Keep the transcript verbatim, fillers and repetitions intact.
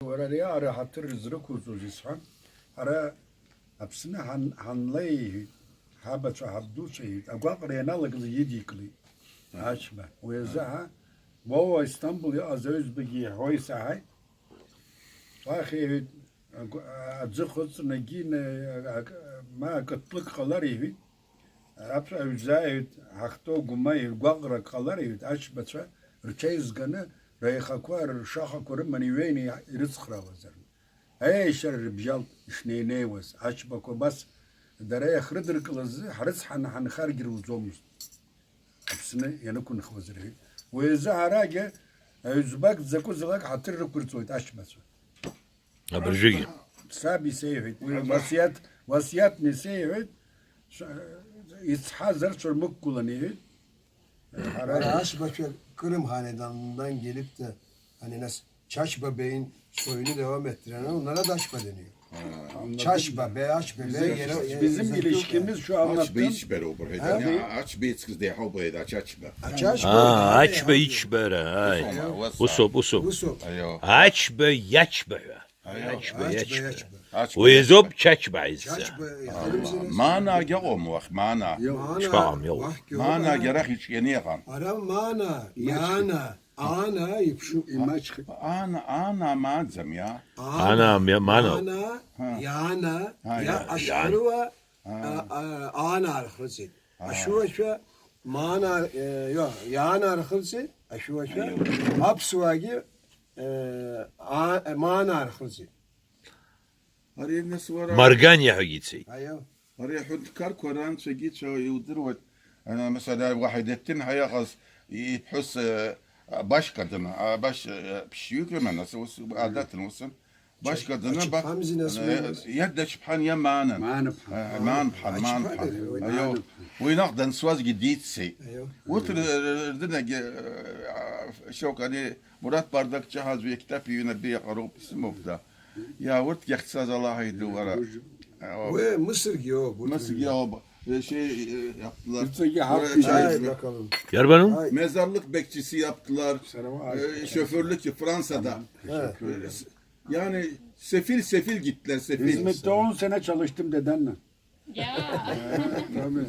Уара ари аара ҳаҭыр зрықәуҵоз исҳәан, ара Аԥсны ҳан-, ҳанлеи, иҳәеит, ҳабацәа, ҳабдуцәа, иҳәеит, агәаҟра ианалагылаз идикылеит Ачба. Уи азы ҳа, уа, уа, Истамбул иҟаз аҩӡбагьы иаҳәо исаҳаит. Уахь, иҳәеит, агә-, аӡы хыҵны, егьи на-, ак-, ма акытлык ҟалар, иҳәеит. Аԥ-, аҩӡааҩ ҳахьтәоу Гәыма иргәаҟрак ҟалар, иҳәеит, Ачбацәа рҽеизганы, реихақәа, ршахақәа рыманы иҩеины ирыцхраауазар. Еи, шьара рыбжьалт ишнеинеиуаз, Ачбақәа абас дара иахрыдыркылаз азы ҳрыцҳаны ҳанхаргьы руӡомызт. Аԥсны ианықәынхуаз рҳәеит. Уи азы ҳарагьы аҩӡбак дзакәызаалак ҳаҭыр рықәырҵоит Ачбацәа. Абыржәгьы. Саб исеиҳәеит, уи уасиаҭ, уасиаҭны исеиҳәеит, ш-, ицҳазар, шәырмықәгылан, иҳәеит. Ҳара Ара Ачбацәа кырымҳан едан, дангьы лыԥҭа, ани нас Чачба беин, союны дава метрена, унара Дачба дени. Чачба бе, Ачба бе, Bizim, yere, bizim ilişkimiz şu Aç anlattığım Beach Beroğlu. Ачба ицкыз деиҳауп, Ачачба. Ачачба. Аа, Ачба ичбара, аи. Усоуп, усоуп. Усоуп. Аио. Ачба иачба ҳәа. Аио. Ачба Ачба иачба. Иачба. Ачба Уи иачба. Азоуп Чачба изы. Чачба иахьырымзар. Маанаагьы ыҟоума уахь, маанаа? Иоуп. Ишԥаҟам, иоуп. Уахьгьы Маанаагьы ыҟоума. Арахь иҿианы иҟан. Ара маанаа, Маҷ. Иаанаа, аана иԥшу. Имаҷхеит. Аана, аана маӡам, иа? Аана, Аана, иа, маана. Аана, Ҳа. Иаана, Ҳа, иа, иа, ашьхаруа, Ҳа. а, а, аанаа рхыҵит. Ҳа. Ашәуашәа, маанаа, е, ио, иаанаа рхыҵит, ашәуашәа. Аио. Аԥсуаагьы, е, а, маанаа рхыҵит. Ари нас уара Марганиа ҳәагьы ицеит. Аио. Ари аҳәынҭқарқәа ранцәагьы цәа иудыруеит. Ана, масала, Уаҳидеттин ҳәа иҟаз иԥҳәыс, э, Башка дын, а, Баш-, э, ԥшьҩык иман, ас ус адаҭын усын. Башка дын, Ачԥҳамзи нас уи, э, нас? Иа дачԥҳан, иа маанан. Маанԥҳан. Э, маанԥҳан, Ачԥҳа маанԥҳан. Дара, уи Аио. Маанԥҳан. Уи наҟ данцуазгьы диццеит. Аио. Урҭ р-, р-, рдынагьы, э, а, шьоук ани Мураҭ Бардак ҷаҳа аӡәы иақьҭаԥ иҩны абри иаҟароуп, исымоуп, да. Иа, урҭгьы ахьцаз Аллаҳ идуу, ара. Уи Мысыргьы иоуп, урҭ Мысыргьы иоуп. Э, şey, э, yaptılar. Рҵегьы ҳақәшәеит. Э, Ааи, бакалым. Иарбану? Ааи. Mezarlık bekçisi yaptılar. Сара уа Э, Şoförlük Fransa'da. Ҳа. Yani sefil sefil gittiler, sefil. İzmit'te on sene çalıştım dedenle. Ya. Tabii.